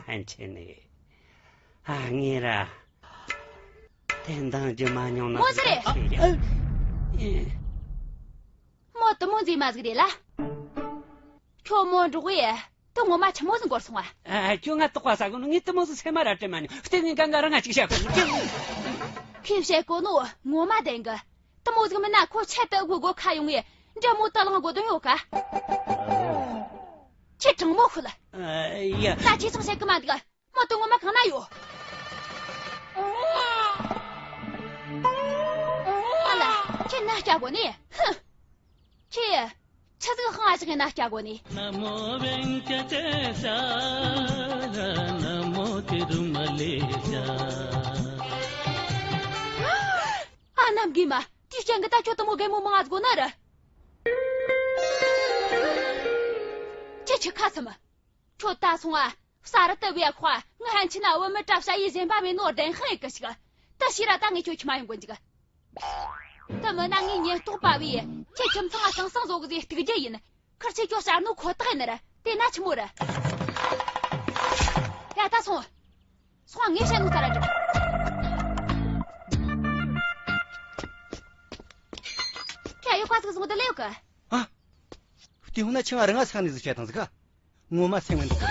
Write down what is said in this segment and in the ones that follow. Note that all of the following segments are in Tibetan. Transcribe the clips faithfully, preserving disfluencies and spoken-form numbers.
ཕན་ཆད་ནས། ཨ། ངས་ར། དེ་འདང་རྒྱུ་མ་མྱོང་ན། མོ་ཟེར་རེད། ཨ། མོ་དུ་མོ་མཛེས་མ་ཟིག་རེད་ལ། ཁྱོད་མོ་འགྲོགས་ཡས་དུ་ངོ་མ་ཆི་མོ་ཟིག་འགོར་སོང་བ། ཨ། ཁྱོད་ང་དོགས་པ་ཟ་གོ་ནོ། ངས་དུ་མོ་ཟིག་སེམས་མ་ར་དྲན་མ་མྱོང་། བལྟས་ངས་གང་ག་རང་ང་ཅིག་བཤད་གོ་ནོ། ཁྱོས་བཤད་གོ་ནོ་ངོ་མ་བདེན་གི། དུ་མོ་ཟིག་མིན་ན་ཁོ་ཆེད་དུ་དགོས་དགོས་ཁ་ཡོང་ངས་འདྲ་མོ་དུ་བླངས་དགོས་དོན་ཡོད་ག། ཁྱེད་དྲང་མོ་ཤོད་ལ། ཨ། ཡ། ད་ཁྱེད་ཚང་བཤད་གི་མ་འདུག། མོ་དུ་ངོ་མ་གང་ན་ཡོད། ཨ་ལ། ཁྱེད་ན་སྐྱ་གོ་ནི། ཧུ། ཁྱེད། ཆི་ཟིག་ཧང་ཨ་ཞིག་ན་སྐྱ་གོ་ནི། 南无వెంకటేశ, 南无తిరుమలేశ. ཨ། ནམ་རྒན་མ། དེའི་རྐྱེན་གི་ད་ཁྱོད་དུ་མོ་རྒན་མོ་མང་ང་ཟིག་གོ་ན་ར། ཁྱེད་ཆི་ཁ་སི་མ། ཁྱོད་ད་སོང་ཨ། ས་རུ་དུ་བས་ཁོ་ང་ཧན་ཆི་ན་བུ་མི་གྲབས་ས་ཡི་གཞན་པ་མེད་ནོ་བདེན་ཧང་ཡི་གི་ཞིག། ད་ཤི་ར་ད་ངས་ཁྱོད་ཁྱི་མ་ཡོང་གོ་འཇིག། ད་མི་ན་ངའི་ཉེན་རྟོག་པ་བས་ཁྱེད་ཁྱིམ་ཚང་ང་ཟང་ཟང་བཟོ་གི་ཟེ་གཏུག་རྒྱུ་ཡིན། ཁར་ཆེ་ཁྱོད་ཤར་ནོ་ཁོ་ཐག་ཡིན་ནི་ར། དེ་ན་ཆི་མོ་ར། ཡ་ད་སོང་། སོང་ངས་བཤད་ནོ་ཚ་ར་འགྲིག། ཁྱེད་ཡོད་ཁ་ཟིག་བཟུང་དུ་ལེ་ཡོད་གི། ཨ། དེ་ཧུ་ན་ཆི་ང་ར་ང་ས་ནས་ཟིག་བཤད་དང་ཟིག་ག། ངོ་མ་སེམས་ངན་འདུག།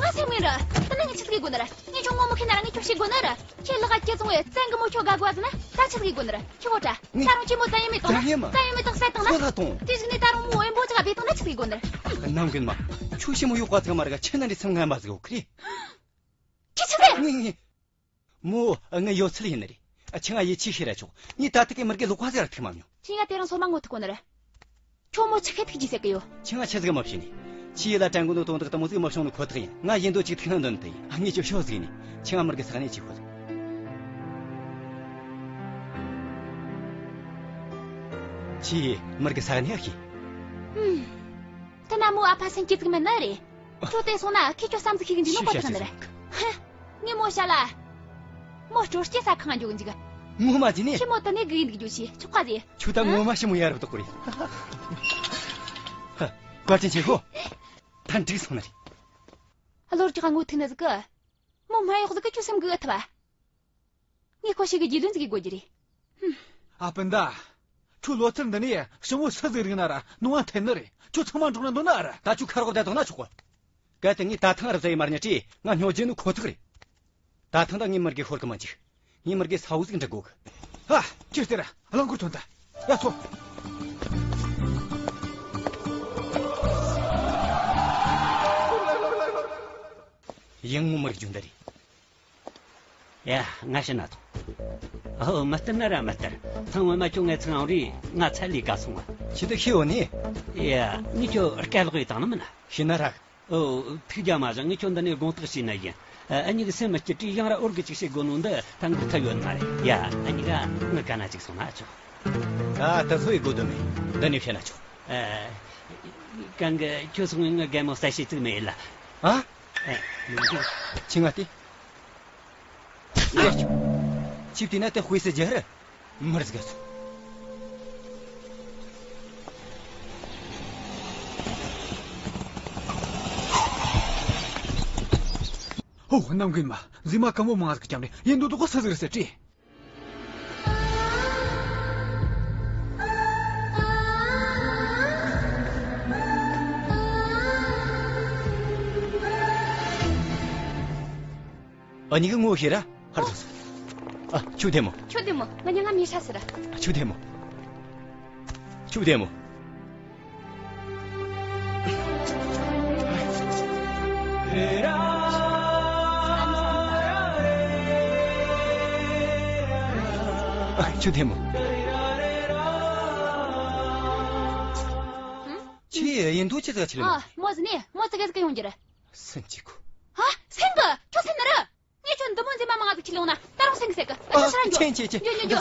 ང་སེམས་ངན་ར། ད་ནི་ངས་ཆི་ཟིག་དགོས་ནི་ར། ངས་ཁྱོད་ངོ་མ་ཁེ་ན་ར་ངས་ཁྱོད་ཤེས་དགོས་ནི་ར། ཁྱེད་ལག་ག་ཁྱེད་ཚོང་བས་བཙན་གི་མོ་ཁྱོད་དགའ་དགོས་ཟེར་ན་ད་ཆི་ཟིག་དགོས་ནི་ར། ཁྱེད་འོ་ཏྲ། ངས་ད་རུང་ཁྱེད་མོ་བཙན་ཡོད་མེད་དང་ན། བཙན་ཡོད་མེད་དང་བསད་དང་ན། ཁོ་ལ་གཏོང་། དེ་ཟིག་ནས་ད་རུང་མོ་བས་འབོ་ཅག་བས་དང་ན་ཆི་ཟིག་དགོས་ནི་ར། ནམ་རྒན་མ། ཁྱོད་ཤེས་མོ་ཡོད་ག་ཚིག་མ་ར་ག་ཁྱེད་ན་འདྲི་སེམས་ངན་མ་ཟིག་གོ་ཁི་རེ། ཁྱེད་ཆི་ཟེར། ངས་ངས། མོ་ངའི་ཡོད་ཚད་ཡིན་ནི་རེད། ཨ། ཁྱེད་ང་ཡིད་ཆེས་ཤེས་ར་ཆོག། ངས་ད་ཐུག་གི་མི་རྒས་ལོག་པ་ཟེར་ར་ཐུག་མ་མྱོང་། ཁྱེད་ང་དེ་རིང་སོ་མ་ངོ་ཐུག་གོ་ནི་རེད། ཁྱོད་མོ་ཆི་ཁེ་ཐུག་ཅི་ཟེར་གི་ཡོད། ཁྱེད་ང་ཆི་ཟིག་མ་བྱས་ནི། ཁྱེད་ཡིད་ལ་དྲན་གོ་ནོ་དོན་དག་དུ་མོ་ཟིག་མ་བྱུང་ནི་ཁོ་ཐག་ཡིན། ང་ཡིན་དོ་ཅིག་ཐུག་ན་འདོན་ནི་དེ་ཡིན། ངས་ཁྱོད་ཤོག་ཟིག་ནི། ཁྱེད་ང་མི་རྒས་ས་གནས་ཅིག་ཤོད། ཁྱེད་མི་རྒས་ས་གནས་ཨ་ཤི། ཧུམ། དེ་ན་མོ་ཨ་ཕ་སེམས་སྐྱིད་ཟིག་མེད་ནི་རེད། ཁྱོད་དེ་སོང་ན་ཁྱེད་ཁྱོད་བསམ་ཚུལ་ཤེས་གི་འཇུག་ནོ་ཁོ་ཐག་ནི་རེད། ཧ། ངས་མོ་བཤད་ལ། མོ་སྤྲོ་སྐྱིད་ས་ཁང་འཇུག་འཇུག། ངོ་མ་ཟིན་ནས། ཁྱེད་མོ་དེ་ནས་སྒུག་འདུག་རྒྱུ་ཞིག་ཆོག་པ་ཟེ། ཁྱོད་ད་ངོ་མ་ཞི་མོ་ཡ་རབ་ཏོག་གོ་རེད། ཧ། བཀའ་དྲིན་ཆེ་ཧོ། ད་འགྲིག་སོང་ནི་རེད། ལོར་ཅི་ག་ངོ་ཐུག་ནི་ཟིག་གི། མོ་མ་གཡོག་ཟིག་གི་ཁྱོད་སེམས་གི་ཐུབ་པ། ངས་ཁོ་ཞིག་གི་རྒྱུས་ལོན་ཟིག་གི་དགོས་རྒྱུ་རེད། ཧུམ། ཨ་སྤུན་ཟླ། ཁྱོད་ལོ་ཚད་འདི་ནས་ཞི་མོ་སུ་ཟིག་རིག་ན་ར་ནོ་བ་འཐེན་ནི་རེད། ཁྱོད་ཚང་མ་འགྲོགས་ན་འདོད་ན་ར། ད་ཁྱོད་ཁ་རོག་བསྡད་དང་ན་ཆོག་གོ། གལ་ཏེ་ངས་ད་ཐེངས་རབ་ཟ་ཡི་མ་རྙེད་དྲིས་ང་སྨྱོ་རྒྱུ་ནི་ཁོ་ཐག་རེད། ད་ཐེངས་ད་ངས་མི་རྒས་ཤོར་གི་མ་འཇུག། ངས་མི་རྒས་ས་བོ་ཟིག་འབྲི་དགོས་གི། ཧ། ཅི་ཟེར། རླངས་འཁོར་ཐོན་ད། ཡ་ཚོ། ཡང་ངོ་མི་རིག་རྒྱུ་འདི་རེད། ཡ། ང་ཕྱི་ན་ཐོངས། ཨོ། མི་སྟེར་ན་ར་མི་སྟེར། ཐང་བ་མ་ཁྱོད་ངའི་ཚང་རེད། ང་ཚ་ལས་ཀ་སོང་བ། ཁྱེད་དུ་ཤི་འོ་ནི། ཡ། ངས་ཁྱོད་སྐད་ལོག་ཡི་བཏང་ནི་མིན་ན། ཤི་ན་ར། ཨོ། ཐུགས་རྒྱ་མ་བཞེངས། ངས་ཁྱོད་འདི་ནས་དགོངས་དག་བྱས་ནི་ཡིན། ཨ་ནི་གི་སེམས་མི་སྐྱིད་དྲིས་ཡང་ར་འོར་གི་ཅིག་བྱེད་དགོས་ནོ་འདི་ད་འགོག་ཐབས་ཡོད་མ་རེད། ཡ། ཨ་ནི་ག་ངི་ག་ན་ཅིག་སོང་ན་ཆོག། ད་ད་ཚོ་ཡི་དགོས་དོན་མེད། འདི་ནས་བཤད་ན་ཆོག། ཨ། གང་གི་ཁྱོད་སོང་ངི་ངི་རྒན་མོ་གསལ་བཤད་ཅིག་མེད་ལ། ཨ། ཨེ། ཡོང་རྒྱུ། ཁྱི་ང་སྟེ། ཨེ། ཁྱི་བལྟས་ན་དེ་དཔེ་སྲིད་རྒྱལ་ར། མར་ཟིག་སོང་། ཧོ། གནམ་རྒན་མ། མཛེས་མ་གང་བོ་མང་ཟིག་བསྐྱངས་ནས་ཡིན་འདུག་འདུག་གོ་ས་ཟིག་རེད་ཟེར་དྲིས། ཨ་ནི་གི་ངོ་ཤེས་ར་ཧར་ཚོ། ཨ། ཆུ་བདེ་མོ། ཆུ་བདེ་མོ། ང་ཉ་ང་མི་ཧྲ་ཟེར། ཆུ་བདེ་མོ། ཆུ་བདེ་མོ། ཨ། ཆུ་བདེ་མོ། ཁྱི་ཡིན་འདུག་ཅི་ཟེར་ཆི་ལེ་མོ། ཨ། མོ་ཟི་ནི་མོ་ཙི་གེ་ཙི་གེ་ཡོང་རྒྱུ་རེད། སེམས་སྐྱིད་གོ། ཧ། སེམས་གི་ཁྱོད་སེམས་ནི་རེད། ངས་ཁྱོད་འདི་མོ་མཛེས་མ་མང་ང་ཟིག་ཁྲིད་ལོང་ན་ད་རུང་སེམས་གི་སེམས་གི། ཨ། ཆེན་ཆེན་ཆེན། འགྱོ་འགྱོ་འགྱོ།